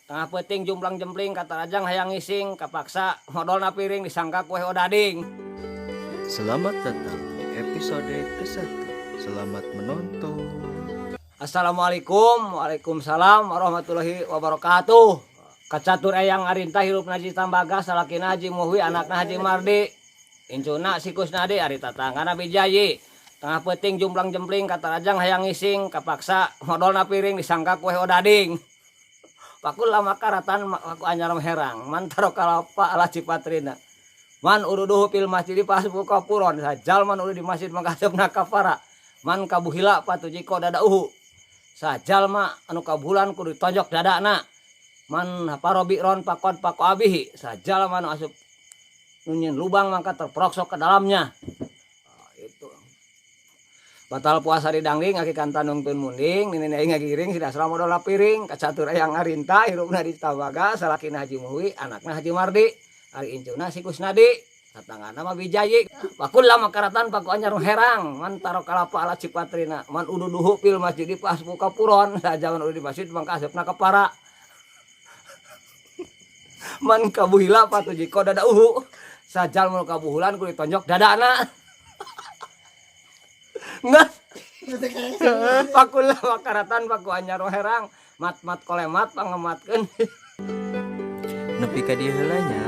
Tengah peuting jumplang jempling katarajang hayang ngising kapaksa modolna piring disangka kue odading. Selamat datang di episode ke-1. Selamat menonton. Assalamualaikum, waalaikumsalam warahmatullahi wabarakatuh. Kacatur eyang arintah, hirupna di Tambaga, salakina Haji Muhwi, anakna Haji Mardi. Incuna si Kusnadi, ari tatanggana Bijayi. Tengah peuting jumplang jempling katarajang hayang ngising kapaksa modolna piring disangka kue odading. Pakulla makaratan paku anyar herang man taroka lapa ala cipatrina. Man ududuhu fil masjid fahasbuhu kafuron, sajalma nu di masjid maka hasupna kafara. Man kabuhila fatujiko dadauhu, sajalma anu kabuhulan kudu ditonjok dadana. Man hafaro bi'ron faqod faqo'a bihi, sajalma anu asup nu nyieun lubang maka terperosok ke dalamnya. Nah, itu batal puasa di dangding ngakikan tandung tun munding nini aing ngagiring si dasra modol piring. Kacatur eyang arinta, hirupna di Tabaga, salakina Haji Muhwi, anakna Haji Mardi, ari incuna si Kusnadi, tatanggana mah Bijayi. Pakulla makaratan paku anyar herang man taroka lapa ala cipatrina. Man ududuhu fil masjid fahasbuhu kafuron, sajaman udah di masjid mangka asupna kepara. Man kabuhila fatujiko dadauhu, sajalma nu kabuhulan kudu ditonjok dadana. Nggak. Pakulla makaratan paku anyar herang mat mat kolemat pangematkeun. Nepi ka dieu heula nya.